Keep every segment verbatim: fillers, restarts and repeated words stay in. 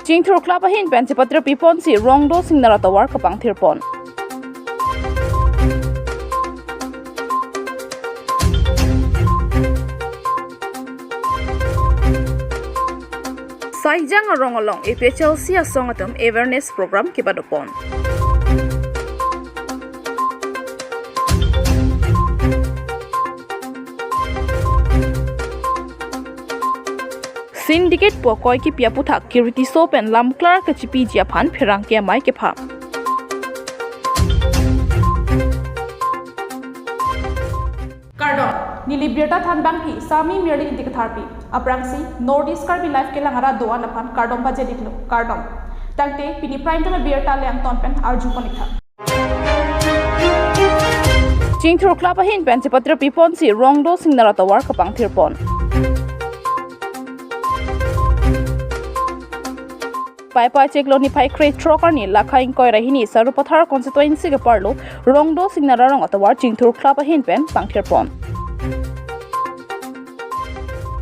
Chingthur Club ahin pen chepatri piponsi Rongdo Singnar atovar kapangthirpon. Saijang arong along A P H L C asong atum awareness program kepadopon. Syndicate pu akoi kipi aputhak kiritiso pen lamklar kachipiji aphan pherangke amei kepha. Kardom, neli birta thanbangpi Sami Mirli Ingti Katharpi. Aphrangsi North East Karbi Live kelang arat do-an aphan kardom pajir-iklo, kardom. Tangte pini prime time birta le angton pen arjupon-iktha. Chingthur Club ahin pen chepatri piponsi Rongdo Singnar atovar kapangthirpon. Paipai chiklo niphai krethrok arni lakha ingkoi ra hini Sarupathar constituency keparlo Rongdo Singnar arong atovar Chingthur Club ahin pen pangthirpon.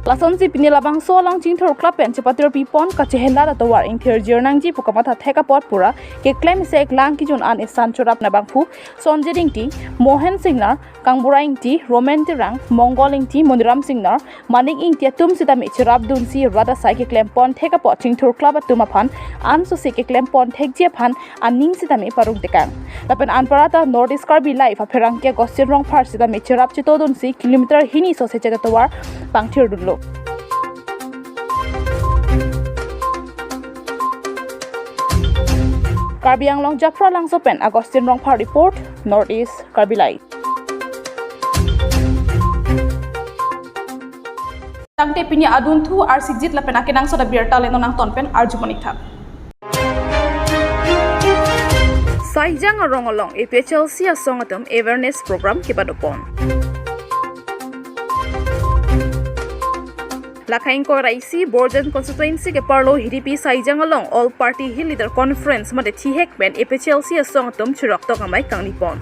Lasonsi pini labangso along Chingthur Club pen chepatri pipon kachehelat atovar ingthirjir nangji pu kamatha thek apot pura keklem isi-ik lang kejun an isan chorap nabangphu Sonjit Ingti, Mohen Singnar, Kangbura Ingti, Roman Terang, Mongol Ingti, Moniram Singnar, Manik Ingti atum sitame cherapdunsi rat asai keklempon thek apot Chingthur Club atum aphan ansose keklempon thekji aphan aning sitame parong tekang. Lapen anparta North East Karbi Live apherangke Agustin Rongphar sitame cherap chetodunsi kilometer hini sose chet atovar pangthirdunlo. Karbi Anglong Japhra Langso pen Agustin Rongphar report, North East Karbi Live. Tangte pini adunthu arsikjit lapen akenangsot abirta le non angton pen arjupon-iktha. Saijang arong along A P H L C asong atum awareness program kepadopon. Lakha ingkoi ra isi Borjan constituency keparlo Hiripi Saijang along All Party Hill Leader Conference mate thihek pen A P H L C asong atum chiroktok amei kangnipon.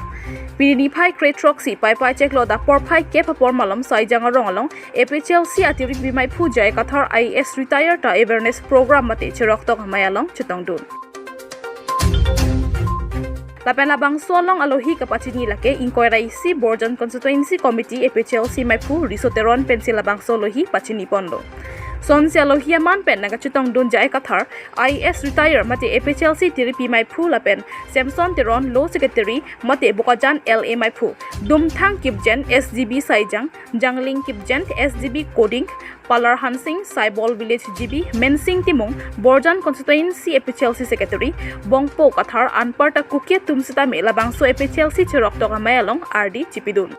Pini niphai krethroksi Paipai chiklo dak porphai kep apor malom Saijang arong along A P H L C atiripi meiphu J I Kathar I A S retire ta awareness program mate chiroktok amei along chetongdun. Lapen labangso along alohi kapachini lake ingkoi ra isi Borjan Constituency Committee A P H L C meiphu Riso Teron pensi labangso alohi pachiniponlo. Sonsi alohi aman pen nangkachetongdun J I Kathar I A S retire mate A P H L C tiripi meiphu lapen Samson Teron law secretary mate Bokajan L A meiphu, Dumthang Kipgen S G B Saijang, Jangling Kipgen S G B Koding, Palar Hansing, Saibol Village G B, Mensing Timung, Borjan Constituency A P H L C Secretary, Bongpo Kathar anparta Kuki atum sitame labangso A P H L C chiroktok amei along ardi chipidun.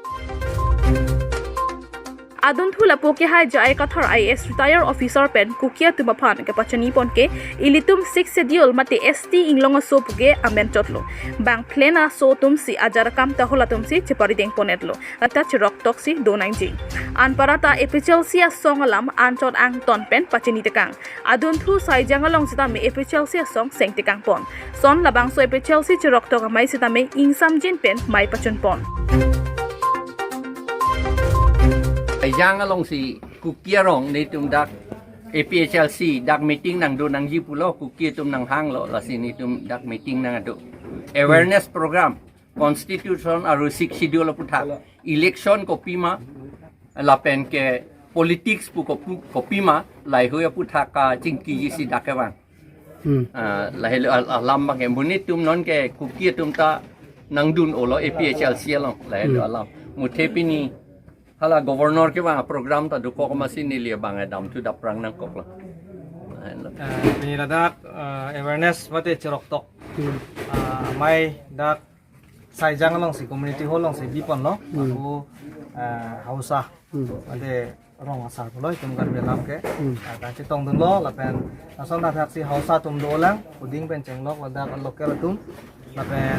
Adunthu lapu kehai J I Kathar I A S retire officer pen Kuki atum aphan kepachinipon ke ilitum Sixth Schedule mate S T inglong aso puke amen chotlo. Bang plen aso atumsi ajar akam ta halatumsi cheparidengpon-etlo. Ata chiroktoksi donangji. Anparta A P H L C asong alam anchot angton pen pachini tekang. Adunthu Saijang along sitame A P H L C asong seng tekangpon. Son labangso A P H L C chiroktok amei sitame ingsamjin pen mei pachunpon. Saijang alongsi Kuki arong netum dak A P H L C dak meeting nangdunangji pulo, Kuki atum nanghanglo, lasi netum dak meeting nangdo. Awareness program, Constitution aru Sixth Schedule aputhak, election kopima, lapen ke politics pu kopu-, kopima, laheihui aputhak kachingkiji si dak kevang. Hmm. Ah, lahelo al-, alam abangke, monit atum nonke Kuki atum ta nangdun-olo A P H L C along, lahelo Hmm. alam. Muthe pini hala governor kevang program ta dokok amatsi neli abang damthu daprang nangkoklo. Lahelo. Ah, pini ladak, ah, awareness mate chiroktok. Hmm. Ah, amei dak Saijang alongsi community hall alongsi biponlo. Hmm. Aku, ah, Hausa. Hmm. Mate rong asar pulo itum Karbi alam ke. Hmm. Ah, kachetongdunlo lapen lason thakthaksi Hausa atum dolang, Kuding pen chenglok ladak local atum. Lapen,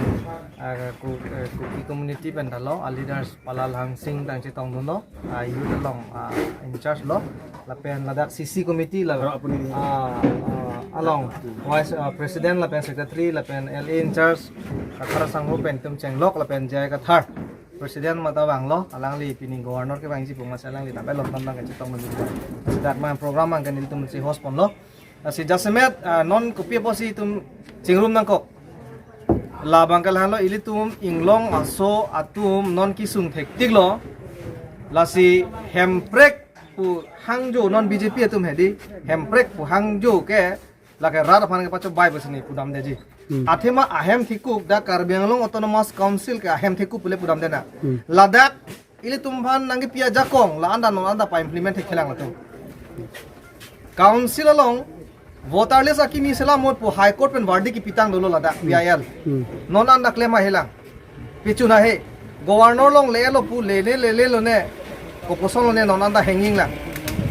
ah, Ku-, eh, Kuki community pen talo, ah, leaders Palal Hangsing tang chetongdunlo, ah, youth along, ah, in charge lo. Lapen ladak C C committee la, Aro apuni ni. ah, ah, along vice, ah, president lapen secretary lapen L A in charge, Kathar sangho pen itum chenglok lapen J I Kathar president mata vanglo, alangli pini governor kevangji pu amatsi alangli tabelo tang abangke chetongdun. Ladak ma program abangke nelitumsi host ponlo. Lasi jasemet, ah, non kopi apotsi itum chingrum nangkok. Labang ke lahenlo, ilitum inglong aso atum non kesung thektiklo. Lasi Hemprek pu hangjo, non B J P atum hedi, Hemprek pu hangjo ke lake rat aphan kepachobei pusi ne pudamdeji. Hmm. Athema ahem thekup dak Karbi Anglong Autonomous Council ke ahem thekup pule pudamde nang. Hmm. Ladak ilitum aphan nangkepi ajakong la-an ta non anta pa-implement thekthelang latum. Council along voter list akimi selam mot pu High Court pen verdict kepitang dolo ladak, Hmm. P I L. Hmm. Non anta klem ahelang. Pichun ahe. Governor along lelo pu lele lele lone. Koposon lone non anta hanging lang.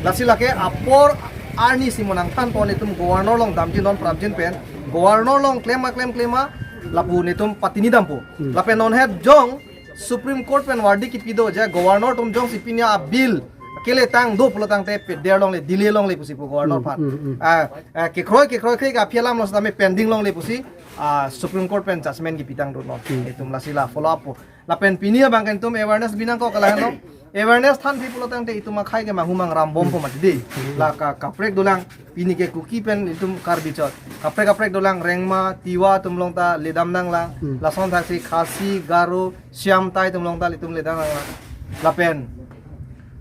Lasi lake apor arnisi mo nangthanpon, itum Governor along damji non prapjin pen. Governor along klem ma klem klem ma lapu netum patini dampo. Hmm. Lapen non het jong Supreme Court pen verdict kepi do je Governor atum jongsi pini a-bill keletang do pulotangte peder longle, delay longle pusi pu Governor Hmm, aphan. hmm, hmm. Ah, ah, kekroi kekroi ke aphi alam lo setame pending longle pusi, ah, Supreme Court pen judgment kepitang do non. Hmm. Itum lasi la follow up po. Lapen pini abang ke itum awareness binong ko, ke lahenlo. Awareness thanpi pulotangte itum akhei ke manghu mangram bompo mati di. Hmm. La ka kaprek dolang, pini ke Kuki pen itum Karbi chot. Kaprek kaprek dolang, Rengma, Tiwa atum along ta ledam nanglang. Hmm. Lason thaksi Khasi, Garo, Siam tai atum along ta itum ledam nanglang. Lapen,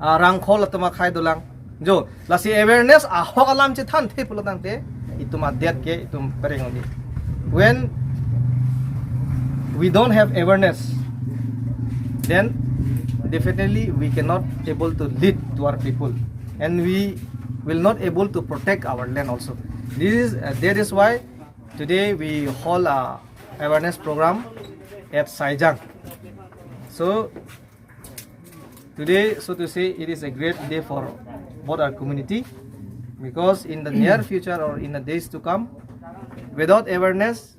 ah, Rangkhol atum akhei dolang. Jo, lasi awareness ahok alam chethanthe pulotangte itum adet ke itum pereng odi. When we don't have awareness, then definitely we cannot able to lead to our people, and we will not able to protect our land also. This is, uh, that is why today we hold a awareness program at Saijang. So today, so to say, it is a great day for both our community, because in the near future or in the days to come, without awareness,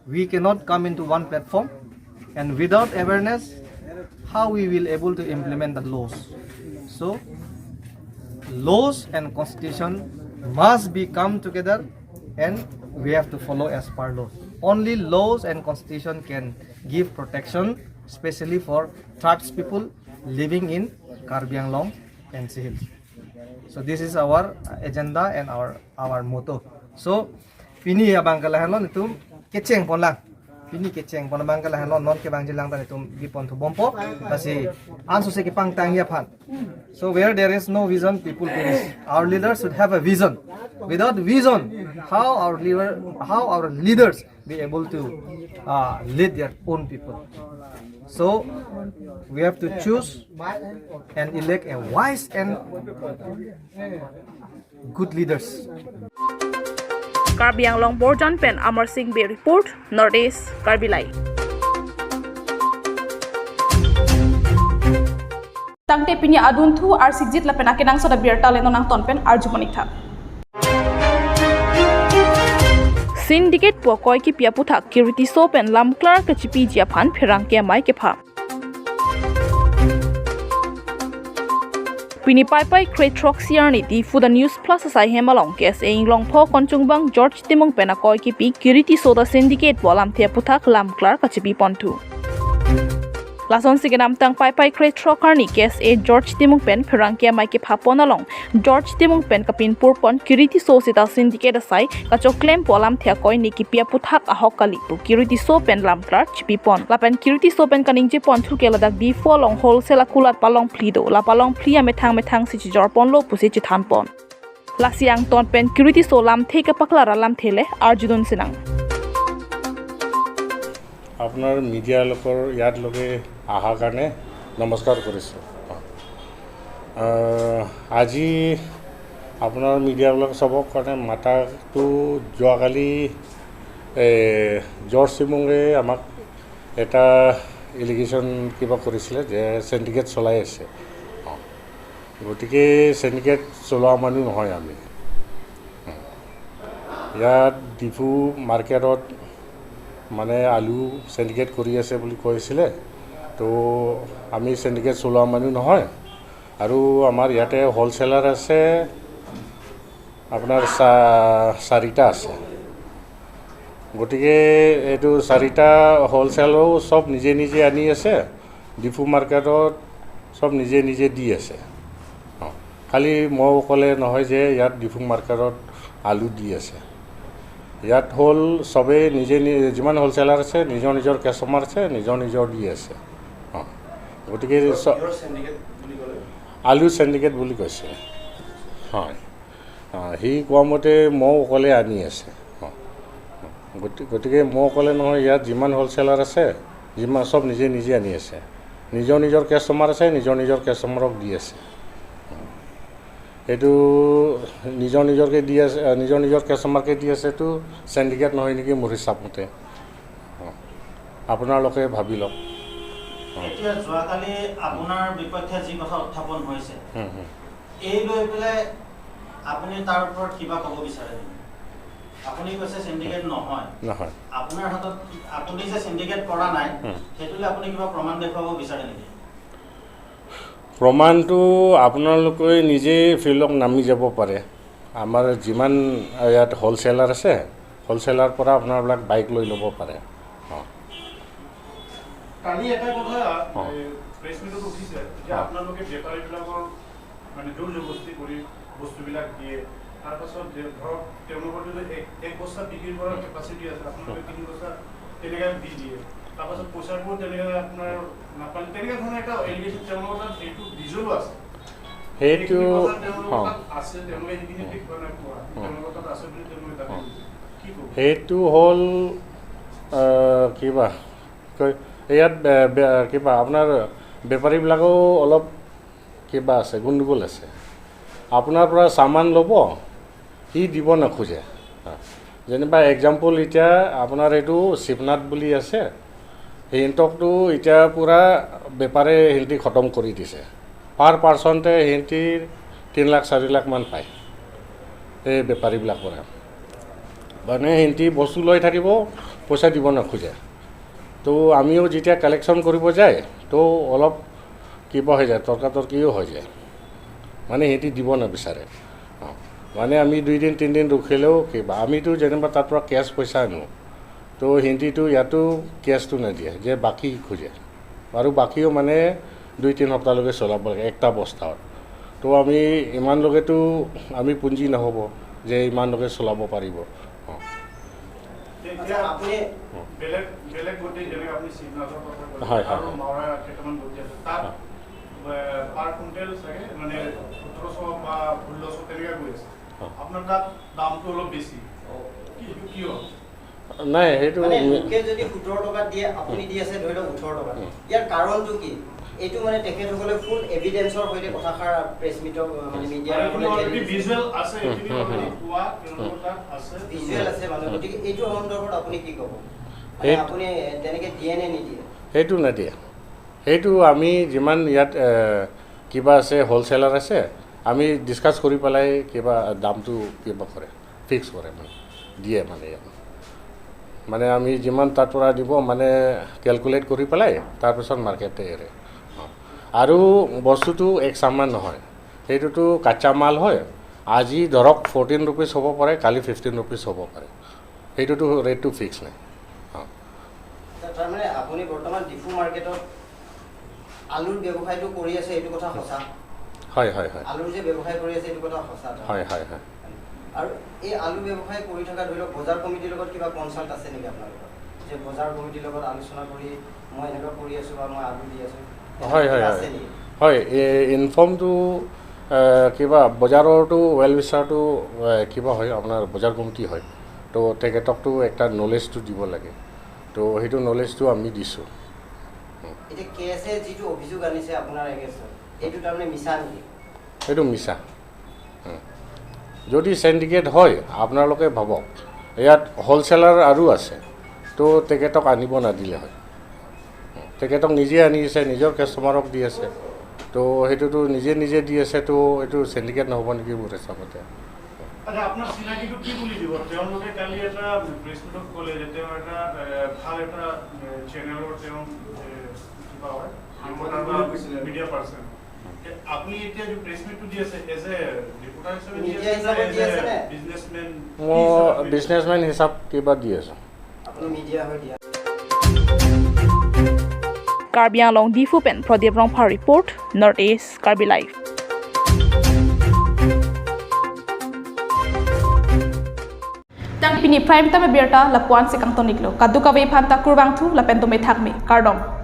we cannot come into one platform, and without awareness, how we will able to implement the laws? So, laws and constitution must be come together, and we have to follow as per law. Only laws and constitution can give protection, especially for tribes people living in Karbi Anglong N C Hills. So this is our agenda and our, our motto. So pini abang ke lahenlo, netum kecheng ponlang. Pini kecheng pon abang ke lahenlo, non kevangji lang ta netum bipon thu bompo. Lasi ansose kepangtangji aphan. So where there is no vision, people perish. Our leaders should have a vision. Without vision, how our leader, how our leaders be able to, uh, lead their own people? So we have to choose and elect a wise and good leaders. Karbi Anglong Borjan pen Amar Singh Bey report, North East Karbi Live. Tangte pini adunthu arsikjit lapen akenangsot abirta le non nangton pen arju monik tha. Syndicate pu akoi kepi aputhak Kiri Tisso pen lamklar kachepiji aphan pherangke amei kepha. Pini Paipai kre-throksi arni Diphu The News Plus asai hem along K S A Inglongpho Konchungbang George Timung pen akoi kepi Kiri Tisso ta syndicate pu alamthe aputhak lamklar kachepi ponthu. Lasonsi kedamtang Paipai kre-throk arni K S A George Timung pen pherangke amei kepha pon along George Timung pen kapinpur pon Kiri Tisso seta syndicate asai kachoklem pu alamthe akoi ne kepi aputhak ahok kali pu Kiri Tisso pen lamklar chepi pon. Lapen Kiri Tisso pen kaningje ponthu ke ladak Diphu along wholesale akulat palongphli do, la palongphli amethang methang si chijor ponlo pusi chethan pon. Lasi angton pen Kiri Tisso lamthe kepaklar alamthe le arjudun sinang. আপোনাৰ মিডিয়া লোকৰ ইয়াত লগে অহাৰ কাৰণে নমস্কাৰ কৰিছোঁ। আহ, আজি আপোনাৰ মিডিয়াবিলাক চবৰ কাৰণে মাতাটো যোৱাকালি, এ, জৰ্জ চিমুঙে আমাক এটা এলিগেশ্যন কিবা কৰিছিলে যে চেণ্ডিকেট চলাই আছে। অ। গতিকে চেণ্ডিকেট চলোৱা মানুহ নহয় আমি। ইয়াত ডিফু মাৰ্কেটত মানে আলু চেণ্ডিকেট কৰি আছে বুলি কৈছিলে। তো আমি চেণ্ডিকেট চলোৱা মানুহ নহয়। আৰু আমাৰ ইয়াতে হ'লচেলাৰ আছে আপোনাৰ চা-, চাৰিটা আছে। গতিকে এইটো চাৰিটা হ'লচেলো চব নিজে নিজে আনি আছে, ডিফু মাৰ্কেটত চব নিজে নিজে দি আছে। অ, খালি মই অকলে নহয় যে ইয়াত ডিফু মাৰ্কেটত আলু দি আছে। ইয়াত হ'ল সবেই নিজে নি-, যিমান হ'লচেলাৰ আছে, নিজৰ নিজৰ কাষ্টমাৰ আছে, নিজৰ নিজৰ দি আছে। অ। গতিকে স- কিহৰ syndicate বুলি ক'লে? আলু syndicate বুলি কৈছে। হয়। অ, সি কোৱা মতে মই অকলে আনি আছে। অ। গতি-, গতিকে মই অকলে নহয়, ইয়াত যিমান হ'লচেলাৰ আছে, যিমান, সব নিজে নিজে আনি আছে। নিজৰ নিজৰ কাষ্টমাৰ আছে, নিজৰ নিজৰ কাষ্টমাৰক দি আছে। এইটো নিজৰ নিজৰকে দি আছে, আ, নিজৰ নিজৰ কাষ্টমাৰকে দি আছে, এইটো syndicate নহয় নেকি মোৰ হিচাপ মতে। অ, আপোনালোকে ভাবি লওক। অ। এতিয়া যোৱাকালি আপোনাৰ বিপক্ষে যি কথা উত্থাপন হৈছে, হুম, হুম। এই লৈ পেলাই আপুনি তাৰ ওপৰত কিবা ক'ব বিচাৰে নেকি? আপুনি কৈছে syndicate নহয়। নহয়। আপোনাৰ হাতত কি, আপুনি যে syndicate কৰা নাই, হুম। সেইটো লৈ আপুনি কিবা প্ৰমাণ দেখুৱাব বিচাৰে নেকি? প্ৰমাণটো আপোনালোকে নিজে ফিল্ডত নামি যাব পাৰে। আমাৰ যিমান ইয়াত হ'লচেলাৰ আছে, হ'লচেলাৰ পৰা আপোনালোকে বাইক লৈ ল'ব পাৰে। অ। কালি এটা কথা, অ। এ, প্ৰেছ মিটত উঠিছে যে অ। আপোনালোকে বেপাৰীবিলাকৰ মানে জোৰ জবৰদস্তি কৰি বস্তুবিলাক দিয়ে। তাৰ পাছত যে ধৰক তেওঁলোকৰ যদি এক, এক বস্তা বিক্ৰী কৰাৰ কেপাচিটি আছে, আপোনালোকে তিনি বস্তা তেনেকে দি দিয়ে। তাৰ পাছত পইচাবোৰ তেনেকে আপোনাৰ নাপালে, তেনেকে ধৰণৰ এটা এলিগেশ্যন তেওঁলোকৰ তাত সেইটো ভিজুৱেলো আছে। সেইটো, সেইখিনি কথা তেওঁলোকৰ অ। তাত আছে, তেওঁলোকে সেইখিনি দেখুওৱা নাই পোৱা। অ। তেওঁলোকৰ তাত আছে বুলি তেওঁলোকে দাবী অ। কৰিছে। কি ক'ব? সেইটো হ'ল, আহ, কিবা কয়, ইয়াত বে-, বে-, কিবা আপোনাৰ বেপাৰীবিলাকো অলপ কিবা আছে, গণ্ডগোল আছে। আপোনাৰ পৰা চামান ল'ব, সি দিব নোখোজে। হা। যেনিবা এক্সাম্পল, এতিয়া আপোনাৰ এইটো শিৱনাথ বুলি আছে, সিহঁতকতো এতিয়া পূৰা বেপাৰে সিহঁতি খতম কৰি দিছে। পাৰ পাৰ্চনতে সিহঁতি তিনি লাখ, চাৰি লাখ মান পায় এই বেপাৰীবিলাক পৰা। মানে সিহঁতি বস্তু লৈ থাকিব, পইচা দিব নোখোজে। তো আমিও যেতিয়া কালেকশ্যন কৰিব যায়, তো অলপ কিবা হৈ যায়, তৰ্কাতৰ্কিও হৈ যায়। মানে সিহঁতি দিব নিবিচাৰে। অ, মানে আমি দুই দিন, তিনিদিন ৰখিলেও কিবা, আমিতো যেনিবা তাৰ পৰা কেছ পইচা আনো, তো সিহঁতিতো ইয়াতো কেছটো নিদিয়ে, যে বাকী খোজে। আৰু বাকীও মানে দুই তিনি সপ্তাহলৈকে চলাব লাগে একটা বস্তাত। তো আমি ইমানলৈকেতো আমি পুঞ্জি নহ'ব যে ইমানলৈকে চলাব পাৰিব। অ। এতিয়া আচ্ছা, আপুনি বেলেগ, বেলেগ গোটেই যেনেকে আপুনি শিৱনাথৰ কথা ক'লে, হয়, হয়, আৰু হয়। মাউৰা কেইটামান গোটেই আছে, তাত, হয়। এ, পাৰ কুইণ্টেল চাগে মানে সোতৰশ বা ষোল্লশ তেনেকে গৈ আছে। হয়। আপোনাৰ তাত দামটো অলপ বেছি। কি, এইটো কিয়? নাই, সেইটো মানে মি- লোকে যদি সোতৰ টকাত দিয়ে, আপুনি দি আছে ধৰি লওক ওঠৰ টকাত। উম। ইয়াৰ কাৰণটো কি? এইটো মানে তেখেতসকলে ফুল এভিডেন্সৰ সৈতে কথাষাৰ প্ৰেছ মিটক, মানে, মিডিয়াৰ মানে, আগলৈ এইখিনি already দিছে। ভিজুৱেল আছে, হুম, এইখিনি হুম, already হুম। পোৱা তেওঁলোকৰ তাত আছে। ভিজুৱেল আছে মানে, হুম। গতিকে এইটো সন্দৰ্ভত আপুনি কি ক'ব? মানে, সেই- আপুনি তেনেকে দিয়ে নে নিদিয়ে? সেইটো নিদিয়ে। সেইটো আমি যিমান ইয়াত, এ, কিবা আছে, হ'লচেলাৰ আছে, আমি ডিছকাছ কৰি পেলাই কিবা দামটো কিবা কৰে, ফিক্স কৰে মানে, দিয়ে মানে ইয়াত। মানে আমি যিমান তাৰ পৰা দিব, মানে কেলকুলেট কৰি পেলাই তাৰপিছত মাৰ্কেটে এৰে। অ। আৰু বস্তুটো এক চামান নহয়, সেইটোতো কাঁচা মাল হয়। আজি ধৰক ফৰ্টিন ৰুপিজ হ'ব পাৰে, কালি ফিফটিন ৰুপিজ হ'ব পাৰে, সেইটোতো ৰেটটো ফিক্স নাই। অ। তাৰ, তাৰমানে আপুনি বৰ্তমান ডিফু মাৰ্কেটত আলুৰ ব্যৱসায়টো কৰি আছে, এইটো কথা সঁচা? হয়, হয়, হয়। আলুৰ যে ব্যৱসায় কৰি আছে, এইটো কথা সঁচা? হয়, হয়, হয়। আৰু এই আলু ব্যৱসায় কৰি থকা, ধৰি লওক, বজাৰ কমিটিৰ লগত কিবা কনচাল্ট আছে নেকি আপোনালোকৰ? যে বজাৰ কমিটিৰ লগত আলোচনা কৰি মই এনেকুৱা কৰি আছো বা মই আলু দি আছো, হয়, হয়, আছে হয়। নেকি? হয়, এই ইনফৰ্মটো, এ, কিবা বজাৰৰটো ৱেলউইচাৰটো, এ, কিবা হয়, আপোনাৰ বজাৰ কমিটি হয়। তো তেখেতকতো একটা নলেজটো দিব লাগে। তো সেইটো নলেজটো আমি দিছোঁ। এতিয়া কে এছে যিটো অভিযোগ আনিছে আপোনাৰ এগেইনষ্টত, এইটো তাৰমানে মিছা নেকি? এইটো মিছা। উম। যদি চেণ্ডিকেট হয়, আপোনালোকে ভাবক, ইয়াত হ'লচেলাৰ আৰু আছে, তো তেখেতক আনিব নিদিলে হয়। উম, তেখেতক নিজে আনি আছে, নিজৰ কাষ্টমাৰক দি আছে, তো সেইটোতো নিজে নিজে দি আছে, তো এইটো চেণ্ডিকেট নহ'ব নেকি মোৰ হিচাপতে? আচ্ছা, আপোনাৰ চিনাকিটো কি বুলি দিব? তেওঁলোকে কালি এটা প্ৰেছ মিটত ক'লে যে তেওঁ এটা, এ, ভাল এটা, এ, চেনেলৰ তেওঁ, এ, কিবা হয়, ৰিপৰ্টাৰ বা মিডিয়া পাৰ্চন। আপুনি এতিয়া যে প্ৰেছ মিটটো দি আছে, এজ এ ৰিপৰ্টাৰ হিচাপে দি মিডিয়া আছে নে হিচাপে দি এজ এ আছে নে? বিজনেছমেন? কি মই হিচাপে? বিজনেছমেন হিচাপ কিবা দি আছোঁ। আপুনি মিডিয়া হৈ দিয়া। Karbi Anglong Diphu pen Pradip Rongphar report, North East Karbi Live. Tang pini Prime Time abirta lapu-an si kangton-iklo. Kadokave aphan ta kurvangthu lapen dome thakme. Kardom.